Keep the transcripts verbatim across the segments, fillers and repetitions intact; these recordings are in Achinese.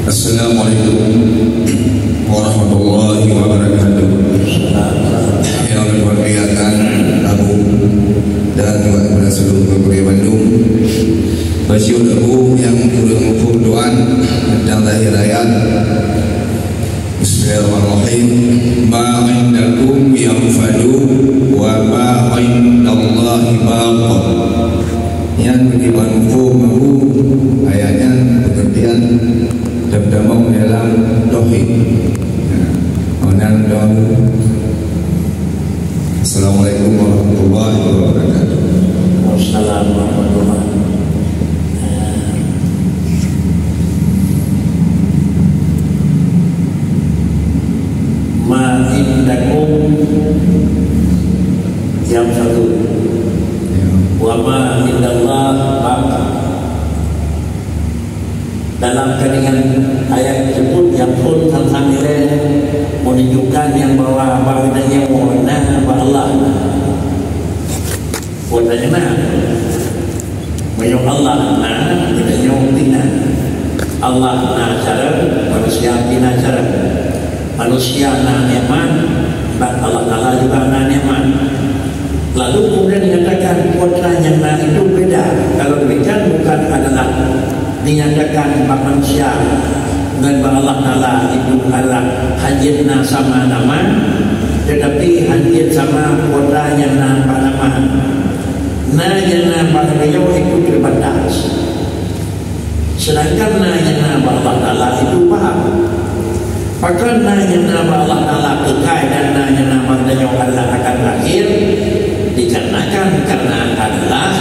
Assalamualaikum warahmatullahi wabarakatuh. Yang dimuliakan Abu dan juga kepada seluruh keluarga bandum. Basyur Abu yang kurang muphom doan tentang lahir ayat. Bismillahirrahmanirrahim. Ma indakum yanfadu wa ma indallahi baq. Nyan bagi muphom Abu ayat nyan pengertian dan tamong dalam tauhid. Nah, meunan doa. Assalamualaikum warahmatullahi wabarakatuh. Waalaikumsalam warahmatullahi wabarakatuh. Ma indakum yanfadu. Ya. Wa ma indallah baq. Dalam kandungan ayat tersebut, yang pun tentang nilai menunjukkan yang bahwa abang kita nyawa na bak Allah. Bukan na. Meunyoe Allah na, kita nyawa pih na. Allah na cara, manusia pih na cara. Manusia na nikmat, dan Allah Taala juga na nikmat. Lalu kemudian dinyatakan kuasa nyang na itu beda. Kalau demikian bukan adalah dinyatakan bak manusia ngon bak Allah Taala itu adalah hanjeuet na sama nama, tetapi hanjeuet sama kuasa nyang na bak nama. Na nyang na bak tanyoe itu terbatas. Sedangkan na nyang na bak Allah Taala itu paham. Pakon na nyang na bak Allah Taala keukai dan na nyang na bak tanyoe adalah akan berakhir? Dikarenakan karena adalah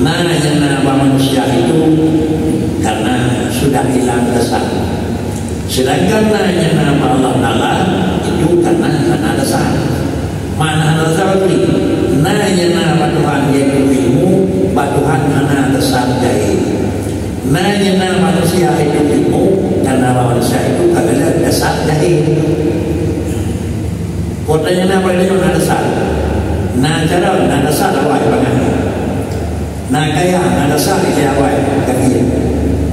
na nyang na bak manusia itu karena sudah hilang dasar. Sedangkan na nyang na bak Allah Taala itu karena hana dasar. Makna hana dasar tadi, na nyang na bak Tuhan yaitu ilmu, bak Tuhan hana dasar jahil. Na nyang na manusia itu ilmu, karena manusia itu ka geulah dasar jahil. Kota nyang na bak tanyoe na dasar. Na cara, na dasar awai bangai. Na kaya, na dasar ilée awai, gafil.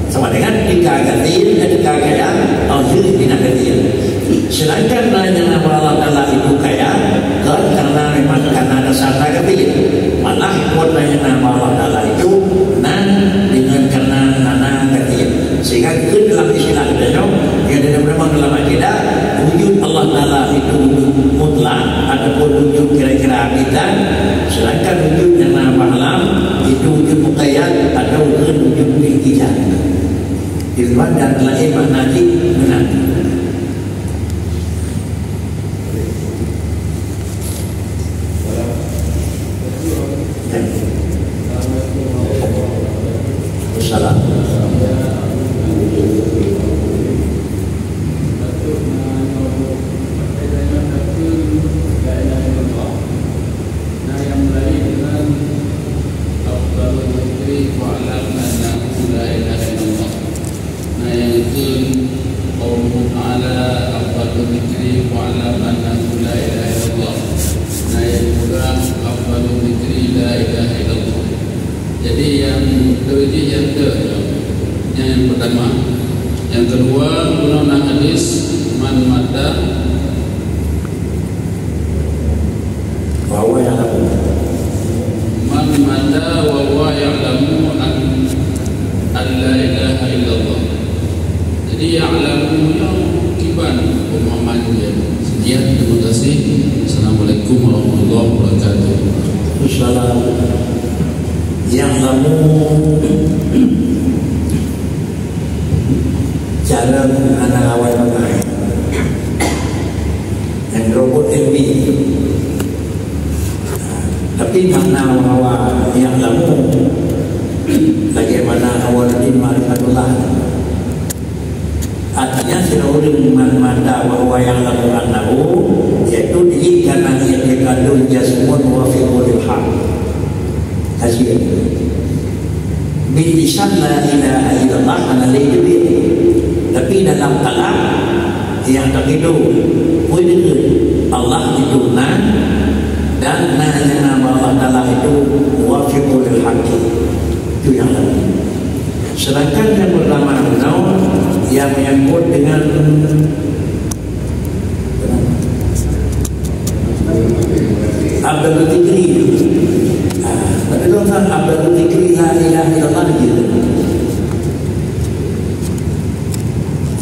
Sama dengan tika gafil, eh, tika kaya, oh, jeuet bina gafil. Sedangkan na nyang na bak Allah Taala itu kaya, kon karena memang karena dasar na gafil. Malah buat na nyang na bak Allah Taala itu na dengan karena na, na gafil. Sehingga keu dalam istilah geutanyoe, nyang deuh meunyoe dalam akidah, wujud Allah Taala itu wujud mutlak ataupun wujud kira-kira bidan, sedangkan wujud nyang na bak alam itu wujud muqayyad atau wujud, wujud ijad. Di luar dan lain makna jih meunan. Salam. Na nyang meulayeue deungon afdhalul dzikri fa'lam annahu la ilaha illallah. Na nyang kheun qauluhu ta'ala afdhalul dzikri fa'lam annahu la ilaha illallah. Na nyang peugah afdhalul dzikri la ilaha illallah. Jadi nyang teujih nyang teu nyan nyang pertama. Nyang kedua, guna na hadis man mata Wa huwa ya'lamu. Man mata wa huwa ya'lamu an, an la ilaha illallah. Jadi ya'lamu nyoe kiban pemahaman jih. Sekian, terima kasih. Assalamualaikum warahmatullahi wabarakatuh. Salam. Ya'lamu cara hana awai bangai. Nyang robot ilmi. Tapi makna bahwa ya'lamu, bagaimana awal din ma'rifatullah. Artinya, sidroe ureuëng man mata bahwa ya'lamu annahu, yaitu di karena ia terkandung jazmun muwafiqun lil haq. Hasil. Bil lisan la ilaha illallah hana lé teubiet. Tapi dalam kalbu nyang teugidu, peue deukeue Allah itu na, dan na nyang na bak Allah Taala itu muwafiqul lil haqqi. Itu nyang lalu. Sedangkan nyang pertama, naon Yang menyangkut dengan Abdul Zikri. Ah, tapi tuan Abdul Zikri la ilaha illallah je.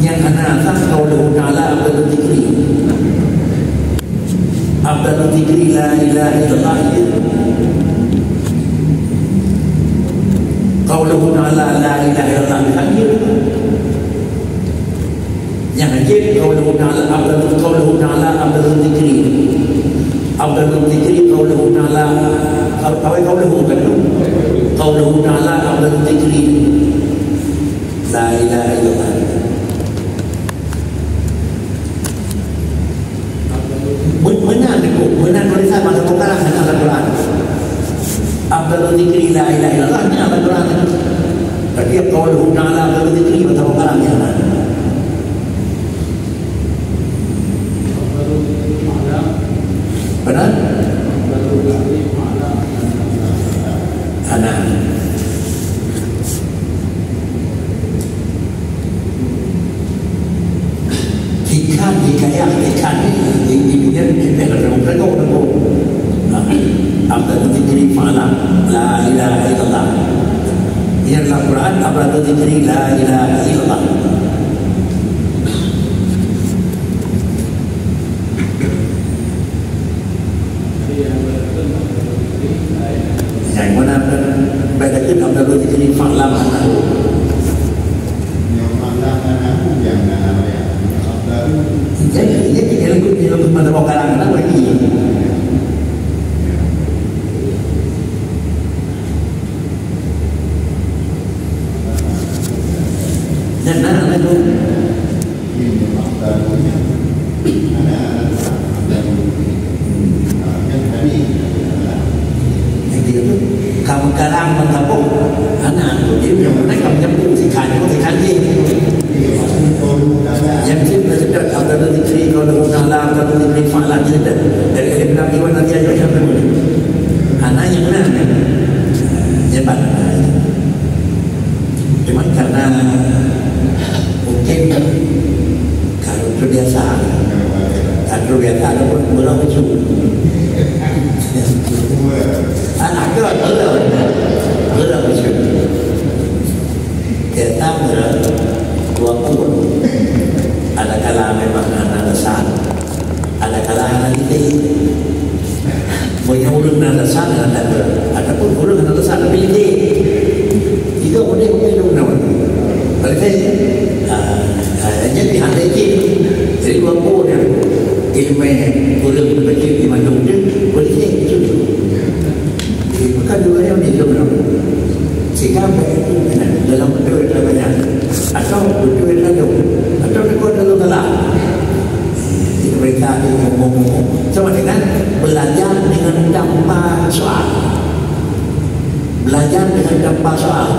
Nyang hana sah qauluhu ta'ala Abdul Zikri. Abdul Zikri la ilaha illallah je. Qauluhu ta'ala la ilaha illallah je. Nyang jeuet qauluhu ta'ala, afdalu qauluhu ta'ala, afdalu dzikri. Afdalu dzikri qauluhu ta'ala, qaul-, qaul-, qauluhu kan tu. Qauluhu ta'ala, afdalu dzikri. La ilaha illallah. Meunan, meunan tulisan masa bukaran hana Al-Quran. Afdalu dzikri la ilaha illallah, hana Al-Quran. Tapi qauluhu ta'ala afdalu dzikri masa bukaran hana. Benar? Hana. Hikam, hikayat, hikam ni, di, di dunia ni, kita ada orang berlaku, berlaku. Nah, afdalu dzikri fa'lam, la ilaha illallah. Ini adalah Quran, afdalu dzikri, la ilaha illallah. Nyang mana beda tu nak tahu jadi fa'lam annahu. Yang fa'lam annahu yang mana ya? Jadi, jadi kalau kita, kalau kita mata bukaran, kenapa ini? Dan nak, nak tu. Jadi, kamu karang mengkabung, anak tu, jadi yang mana kamu nyambung si kayu, si kayu. Yang sini kita sedang, kalau ada diberi, kalau ada masalah, kalau ada diberi masalah, kita dari, dari benar iwan nanti aja yang boleh. Anak yang mana? Yang mana? Cuma karena mungkin kalau terbiasa, kalau terbiasa ada pun kurang lucu. Anak tu, kurang lucu. Kita dua puluh. Ada kala memang anak besar. Ada kala hana lé. Meunyoe ureueng na dasar, hana takot. Ataupun ureueng hana dasar, tapi lé. Tiga udeh, udeh, udeh, udeh. Berarti, ah, ah, jadi hana izin. Jadi, dua pun dia. Ilmu ureueng kecil di Bandung tu, boleh izin. Jadi, bukan dua yang di Bandung. Sehingga baik itu, dalam betul, dalam banyak. Atau betul, dalam. Atau betul, dalam salah. Itu berita tu umum-umum. Sama dengan belajar dengan tanpa soal. Belajar dengan tanpa soal.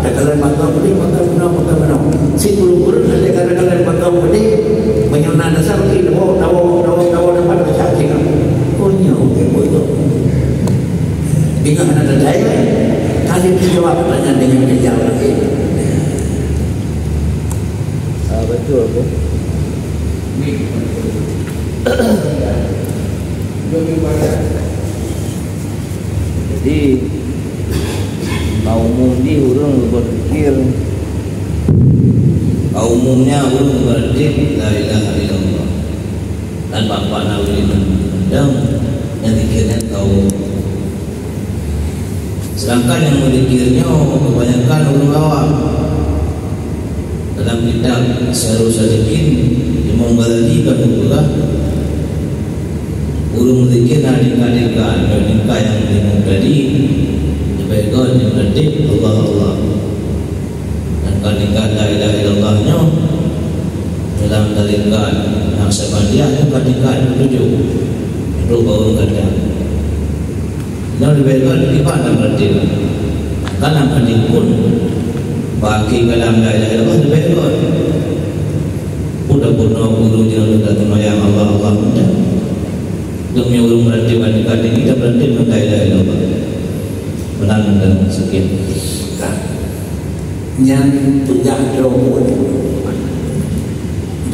Takalon mata boleh, mata beuna, mata beuna. Si guru-guru nanti kadang-kadang mata boleh, meunyoe na dasar, okey, tawo, tawo, tawo, tawo dapat baca, okey. Oh, nyoe, okey, betul. Dengan anak daya, kali dijawab pertanyaan dengan kejam lagi. Ah, betul, Abu. Jadi, bak umum jih ureueng beuzikir, bak umumnya ureueng beureutek la ilaha illallah. Dan Bapak Nawawi mendang nyang dikira kaum. Sedangkan nyang meuzikir nyoe kebanyakan ureueng awam. Dalam kitab Syahrul Salikin, Imam Ghazali ka geupeugah, ureueng meuzikir na tingkat-tingkat, nyoe tingkat nyang limong tadi, leubeh göt nyang meureutek Allah, Allah. Dan ka tingkat la ilaha illallah nyoe, dalam tarekat Naqsyabandiyah nyoe ka tingkat ketujoh, trok bak ureueng kata. Nyoe leubeh göt kiban lam reuteuh. Kan lam hati pun bak akhé kalam la ilaha illallah leubeh göt. Peue tapeugah guru nyang ka teumayang Allah, Allah mantong. Demi ureueng meureutek bak tingkat tinggi, tameureutek ngon la ilaha illallah. Meunan dan sekian. Nyan peugah droe pun.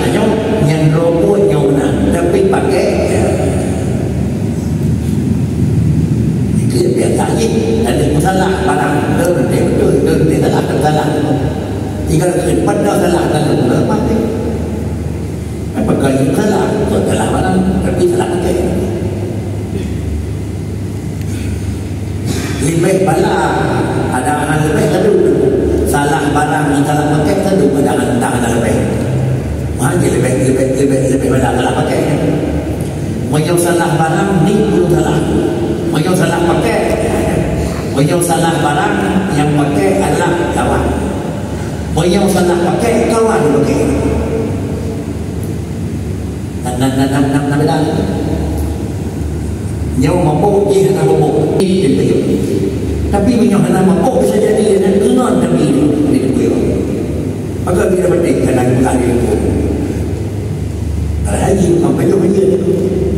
tanyoe, nyan robot nyoe meunan, tapi pakai, ya. Itu yang biasa je. Ada masalah barang, tu nanti betul, tu nanti salah, tu salah. Tinggal khidmat dah salah, dah salah, mati. Apa kali salah? Kau salah barang, tapi salah pakai. Leubeh bala, ada hana leubeh tadu. Salah barang nyang salah pakai tadu pada hana, hana leubeh. Maka leubeh, leubeh, leubeh, leubeh bala salah pakai. Meunyoe salah barang, ni pun salah. Meunyoe salah pakai, Meunyoe salah barang, nyang pakai adalah lawan. Meunyoe salah pakai, kawan pakai. Na, na, na, na, na, na beda. Nyoe mabök jih hana mabök, jih dipeujeuet. Tapi meunyoe hana mabök, bisa jadi hana keunan tapi dipeujeuet. Maka bila peuteh hana geupeugah di lingkup. Padahai jih bukan peujeuet-peujeuet.